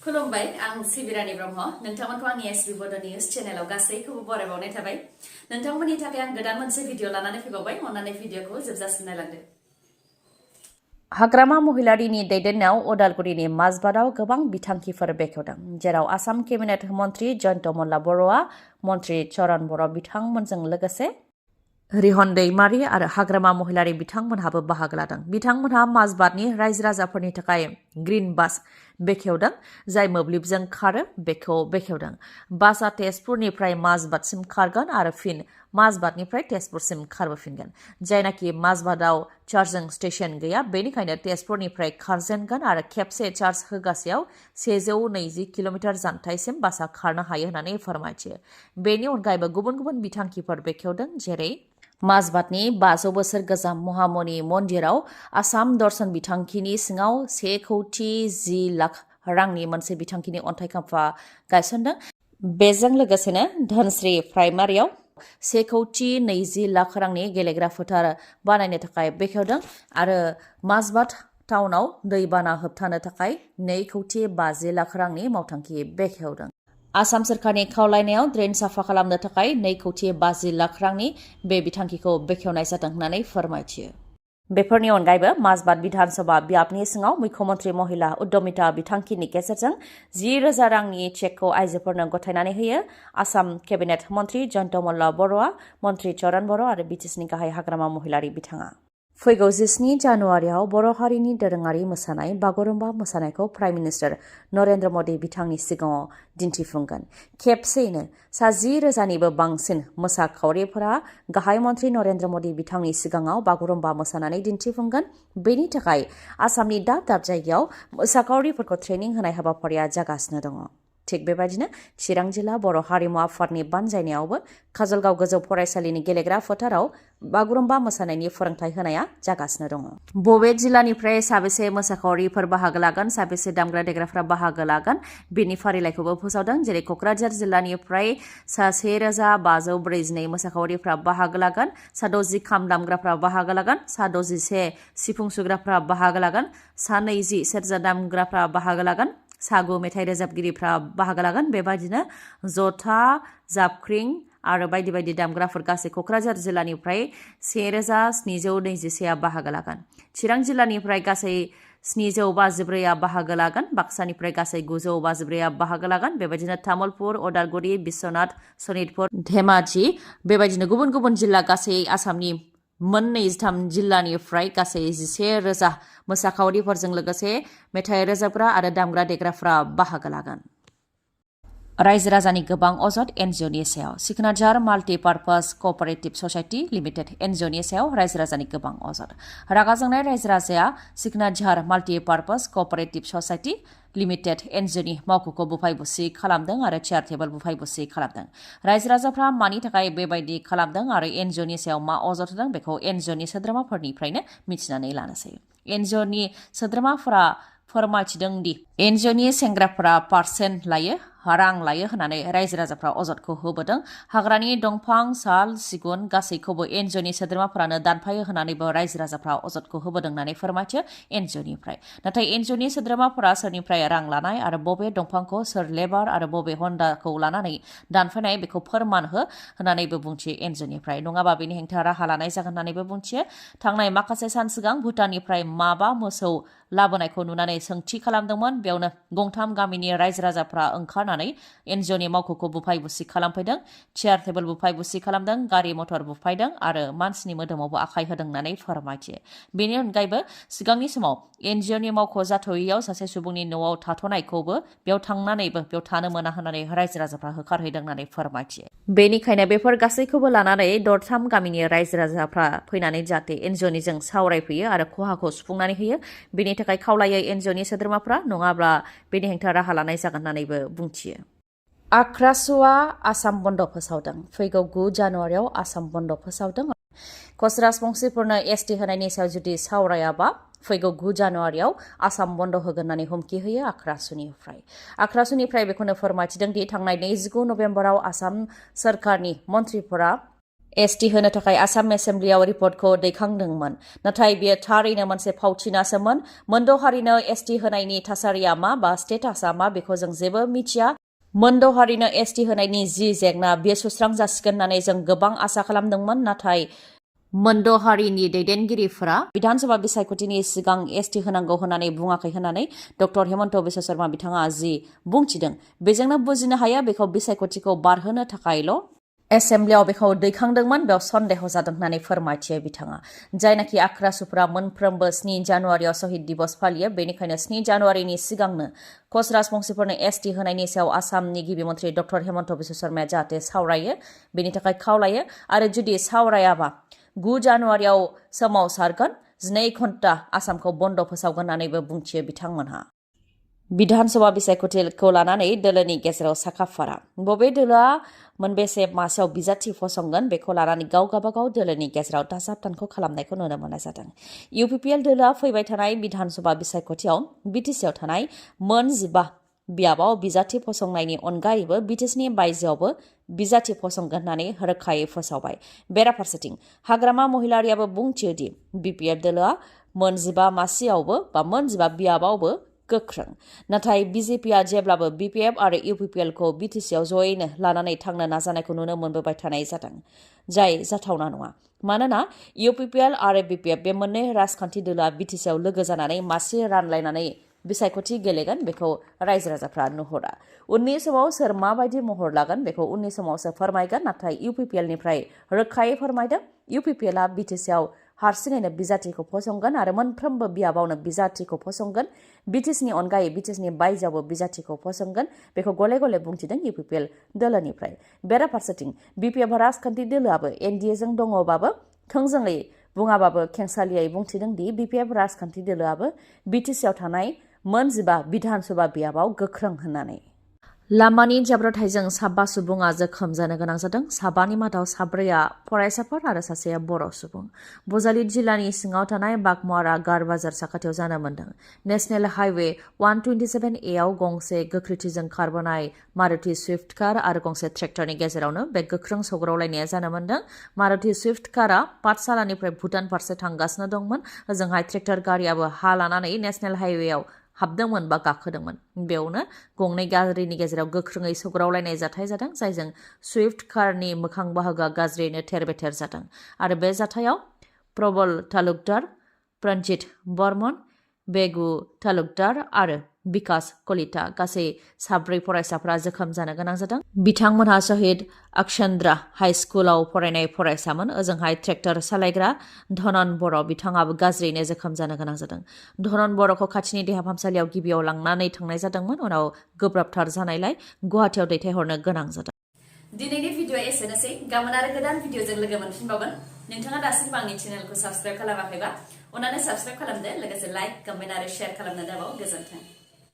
खुलुमबाय आं सिबिरानि ब्रह्म नोंथांमोनखौ आंनि एसबि बड' निउज चेनेलाव गासैखौबो बरायबावनाय थाबाय नोंथांमोननि थाखाय आं गोदान मोनसे भिडिअ लानानै फैबावबाय अन्नानै भिडिअखौ जोबजासिम नायलांदो हाग्रामा महिलारिनि दैदेननायाव उदालगुरिनि माजबादाव गोबां बिथांखिफोर बेखेवदों जेराव आसाम केबिनेट मन्त्रि जयन्त मल्ल बर'आ मन्त्रि चरण बर' बिथांमोनजों लोगोसे रिहन दैमारि आरो हाग्रामा महिलारि बिथांमोनहाबो बाहागो लादों बिथांमोनहा माजबादनि रायजो राजाफोरनि थाखाय ग्रीन बास बेखेवदों जाय मोब्लिबजों खारो बेखौ बेखेवदों बासआ तेजपुरनिफ्राय माजबादसिम खारगोन आरो फिन माजबादनिफ्राय तेजपुरसिम खारबोफिनगोन जायनाखि माजबादाव चार्जिं स्टेशन गैया बेनिखायनो तेजपुरनिफ्राय खारजेनगोन आरो खेबसे चार्ज होगासेयाव 120 किल'मिटार जानथाइसिम बासआ खारनो हायो होननानै फोरमायथियो बेनि अनगायैबो गुबुन गुबुन बिथांखिफोर बेखेवदों जेरै माजबादनि 500 बोसोर गोजाम महामुनि मन्दिराव आसाम दर्शन बिथांखिनि सिङाव 1,10 लाख रांनि मोनसे बिथांखिनि अन्थाइ खाम्फा गायसनदों बेजों लोगोसेनो धोनस्री प्राइमारियाव 1,20 लाख रांनि गेलेग्रा फोथार बानायनो थाखाय बेखेवदों आरो माजबाद टाउनाव दैबाना होबथानो थाखाय 2,50 लाख रांनि मावथांखि बेखेवदों आसाम सोरखारनि खावलायनायाव ड्रेन साफा खालामनो थाखाय 2,50 लाख रांनि बे बिथांखिखौ बेखेवनाय जादों होननानै फोरमायथियो बेफोरनि अनगायैबो माजबाद बिधानसभा बियाबनि सिङाव मुख्यमन्त्रि महिला उद्यमिता बिथांखिनि गेजेरजों 10,000 रांनि चेकखौ आइजोफोरनो गथायनानै होयो आसाम केबिनेट मन्त्रि जयन्त मल्ल बर'आ मन्त्रि चरण बर' आरो बिटिसिनि गाहाय हाग्रामा महिलारि बिथाङा फैगौ 17 जानुवारियाव बर' हारिनि दोरोङारि मोसानाय बागुरुम्बा मोसानायखौ प्राइम मिनिस्टार नरेन्द्र मदि बिथांनि सिगाङाव दिन्थिफुंगोन खेबसेयैनो 10,000निबो बांसिन मोसाखावरिफोरा गाहाय मन्त्रि नरेन्द्र मदि बिथांनि सिगाङाव बागुरुम्बा मोसानानै दिन्थिफुंगोन बेनि थाखाय आसामनि दाब दाब जायगायाव मोसाखावरिफोरखौ ट्रेनिं होनाय हाबाफारिया जागासिनो दङ थिग बेबायदिनो चिरां जिल्ला बर' हारिमु आफादनि बानजायनायावबो काजलगाव गोजौ फरायसालिनि गेलेग्रा फोथाराव बागुरुम्बा मोसानायनि फोरोंथाय होनाया जागासिनो दङ बबे जिल्लानिफ्राय साबेसे मोसाखावरिफोर बाहागो लागोन साबेसे दामग्रा देग्राफ्रा बाहागो लागोन बेनि फारिलाइखौबो फोसावदों जेरै क'क्राझार जिल्लानिफ्राय 1,542 मोसाखावरिफ्रा बाहागो लागोन 60 खाम दामग्राफ्रा बाहागो लागोन 61 सिफुं सुग्राफ्रा बाहागो लागोन 20 सेरजा दामग्राफ्रा बाहागो लागोन 9 मेथाइ रोजाबगिरिफ्रा बाहागो लागोन बेबायदिनो जथा जाबख्रिं आरो बायदि बायदि दामग्राफोर गासै क'क्राझार जिल्लानिफ्राय 1,721 बाहागो लागोन चिरां जिल्लानिफ्राय गासै 754 बाहागो लागोन बाक्सानिफ्राय गासै 954 बाहागो लागोन बेबायदिनो तामुलपुर उदालगुरि बिश्वनाथ सनितपुर धेमाजि बेबायदिनो गुबुन गुबुन जिल्ला गासै आसामनि 23 जिल्लानिफ्राय गासै 11,000 मोसाखावरिफोरजों लोगोसे मेथाइ रोजाबग्रा आरो दामग्रा देग्राफ्रा बाहागो लागोन रायजो राजानि गोबां अजद एनजिअनि सायाव सिकनाझार माल्टि पार्पस कअपारेटिभ ससाइटि लिमिटेड एनजिअनि सायाव रायजो राजानि गोबां अजद रागा जोंनाय रायजो राजाया सिकनाझार माल्टि पार्पस कअपारेटिभ ससाइटि लिमिटेड एनजिअनि मावख'खौ बुफाय बुसि खालामदों आरो चेयार टेबोल बुफाय बुसि खालामदों रायजो राजाफ्रा मानि थाखाय बेबायदि खालामदों आरो एनजिअनि सायाव मा अजद होदों बेखौ एनजिअनि सोद्रोमाफोरनिफ्रायनो मिथिनानै लानोसै एनजिअनि सोद्रोमाफोरा फोरमायथिदों दि एनजिअनि सेंग्राफोरा पार्सेन्ट लायो रां लायो होननानै रायजो राजाफ्रा अजदखौ होबोदों हाग्रानि दंफां साल सिगुन गासैखौबो एनजिअनि सोद्रोमाफोरानो दानफायो होननानैबो रायजो राजाफ्रा अजदखौ होबोदों होननानै फोरमायथियो एनजिअनिफ्राय नाथाय एनजिअनि सोद्रोमाफोरा सोरनिफ्राय रां लानाय आरो बबे दंफांखौ सोर लेबार आरो बबे हन्दाखौ लानानै दानफायनाय बेखौ फोरमान हो होननानैबो बुंथियो एनजिअनिफ्राय नङाबा बेनि हेंथा राहा लानाय जागोन होननानैबो बुंथियो थांनाय माखासे सान सिगां भुटाननिफ्राय माबा मोसौ लाबोनायखौ नुनानै सोंथि खालामदोंमोन बेयावनो गंथाम गामिनि रायजो राजाफ्रा ओंखारनानै एनजिअनि मावख'खौ बुफाय बुसि खालामफैदों चेयार टेबोल बुफाय बुसि खालामदों गारि मटर बुफायदों आरो मानसिनि मोदोमावबो आखाय होदों होननानै फोरमायथियो बेनि अनगायैबो सिगांनि समाव एनजिअनि मावख' जाथ'यैयाव सासे सुबुंनि न'आव थाथ'नायखौबो बेयाव थांनानैबो बेयाव थानो मोना होननानै रायजो राजाफ्रा होखारहैदों होननानै फोरमायथियो बेनिखायनो बेफोर गासैखौबो लानानै दरथाम गामिनि रायजो राजाफ्रा फैनानै जाहाथे एनजिअनिजों सावरायफैयो आरो खहाखौ सुफुंनानै होयो बेनि थाखाय खावलायो एनजिअनि सोद्रोमाफ्रा नङाब्ला बेनि हेंथा राहा लानाय जागोन होननानैबो बुंथियो आख्रासुआ आसाम बन्द फोसावदों फैगौ 9 जानुवारियाव आसाम बन्द फोसावदों कच राजबंशिफोरनो एसटि होनायनि सायाव जुदि सावरायाबा फैगौ 9 जानुवारियाव आसाम बन्द होगोन होननानै हुमखि होयो आख्रासुनिफ्राय बेखौनो फोरमायथिदों दि थांनाय 29 नभेम्बराव आसाम सोरखारनि मन्थ्रिफोरा एसटि होनो थाखाय आसाम एसेम्ब्लियाव रिपर्टखौ दैखांदोंमोन नाथाय बेयो थारैनो मोनसे फावथिनासोमोन मोनद' हारिनो एसटि होनायनि थासारिया मा बा स्टेटासआ मा बेखौ जों जेबो मिथिया मोनद' हारिनो एसटि होनायनि जि जेंना बेयो सुस्रां जासिगोन होननानै जों गोबां आसा खालामदोंमोन नाथाय मोनद' हारिनि दैदेनगिरिफोरा बिधानसभा बिसायख'थिनि सिगां एसटि होनांगौ होननानै बुङाखै होननानै डक्टर हेमन्त बिश्व शर्मा बिथाङा जि बुंथिदों बेजोंनो बुजिनो हायो बेखौ बिसायख'थिखौ बारहोनो थाखायल' एसेम्ब्लियाव बेखौ दैखांदोंमोन बेयाव सन्देह जादों होननानै फोरमायथियो बिथाङा जायनाखि आख्रासुफ्रा मोनफ्रोमबो 7 जानुवारियाव शहीद दिवस फालियो बेनिखायनो 7 जानुवारिनि सिगांनो कच राजबंशिफोरनो एसटि होनायनि सायाव आसामनि गिबि मन्थ्रि डक्टर हेमन्त बिश्व शर्माया जाहाथे सावरायो बेनि थाखाय खावलायो आरो जुदि सावरायाबा 9 जानुवारियाव सोमावसारगोन 12 घन्टा आसामखौ बन्द फोसावगोन होननानैबो बुंथियो बिथांमोनहा बिधानसभा बिसायख'थिखौ लानानै दोलोनि गेजेराव साखाफारा बबे दोलोआ मोनबेसे मासाव बिजाथि फसंगोन बेखौ लानानै गावगाबागाव दोलोनि गेजेराव दाजाबदानखौ खालामनायखौ नुनो मोननाय जादों इउपिपिएल दोलोआ फैबाय थानाय बिधानसभा बिसायख'थियाव बिटिसिआव थानाय मोन 15 बियाबाव बिजाथि फसंनायनि अनगायैबो बिटिसिनि बायजोआवबो बिजाथि फसंगोन होननानै रोखायै फोसावबाय बेराफारसेथिं हाग्रामा महिलारियाबो बुंथियो दि बिपिएफ दोलोआ मोन 15 मासियावबो बा मोन 15 बियाबावबो गोख्रों नाथाय बिजेपिआ जेब्लाबो बिपिएफ आरो इउपिपिएलखौ बिटिसिआव जयैनो लानानै थांनो नाजानायखौ नुनो मोनबोबाय थानाय जादों जाय जाथावना नङा मानोना इउपिपिएल आरो बिपिएफ बे मोननै राजखान्थि दोलोआ बिटिसिआव लोगो जानानै मासि रानलायनानै बिसायख'थि गेलेगोन बेखौ रायजो राजाफ्रा नुहुरा उननि समाव सोर माबायदि महर लागोन बेखौ उननि समावसो फोरमायगोन नाथाय इउपिपिएलनिफ्राय रोखायै फोरमायदों इउपिपिएलआ बिटिसिआव हारसिङैनो बिजाथिखौ फसंगोन आरो मोनफ्रोमबो बियाबावनो बिजाथिखौ फसंगोन बिटिसिनि अनगायै बिटिसिनि बायजोआवबो बिजाथिखौ फसंगोन बेखौ गले गले बुंथिदों इउपिपिएल दोलोनिफ्राय बेराफारसेथिं बिपिएफ राजखान्थि दोलोआबो एनडिएजों दङबाबो थोंजोङै बुङाबाबो खेंसालियै बुंथिदों दि बिपिएफ राजखान्थि दोलोआबो बिटिसिआव थानाय मोन 15 बिधानसभा बियाबाव गोख्रों होननानै लामानि जाब्रबथायजों 7 सुबुङा जोखोम जानो गोनां जादों 7नि मादाव 4आ फरायसाफोर आरो सासेया बर' सुबुं बजालि जिल्लानि सिङाव थानाय बागमारा गार बाजार साखाथियाव जानो मोन्दों नेशनेल हाइवे 127A आव गंसे गोख्रैथिजों खारबोनाय मारुति स्विफ्ट कार आरो गंसे ट्रेक्टरनि गेजेरावनो बे गोख्रों सौग्रावलायनाया जानो मोन्दों मारुति स्विफ्ट कारआ पाठशालानिफ्राय भुटान फारसे थांगासिनो दंमोन ओजोंहाय ट्रेक्टर गारियाबो हा लानानै नेशनेल हाइवेआव हाबदोंमोन बा गाखोदोंमोन बेयावनो गंनै गारिनि गेजेराव गोख्रोङै सौग्रावलायनाय जाथाय जादों जायजों स्विफ्ट कारनि मोखां बाहागोआ गाज्रियैनो थेर-बेथेर जादों आरो बे जाथायाव प्रबल तालुकदार प्रन्जित बर्मन बेगु तालुकदार आरो बिकास कलिता गासै 4 फरायसाफोरा जोखोम जानो गोनां जादों बिथांमोनहा शहीद अक्षेन्द्रा हाई स्कुलाव फरायनाय फरायसामोन ओजोंहाय ट्रेक्टर सालायग्रा धनन बर' बिथाङाबो गाज्रियैनो जोखोम जानो गोनां जादों धनन बर'खौ खाथिनि देहा फाहामसालियाव गिबियाव लांनानै थांनाय जादोंमोन उनाव गोब्राबथार जानायलाय गुवाहाटीयाव दैथायहरनो गोनां जादों दिनैनि भिडिअ एसेनोसै गाबोन आरो गोदान भिडिअजों लोगो मोनफिनबावगोन नोंथाङा दासिमबो आंनि चेनेलखौ साबस्क्राइब खालामाखैबा अन्नानै साबस्क्राइब खालामदो लोगोसे लाइक कमेन्ट आरो शेयार खालामनो दाबाव गोजोन्थों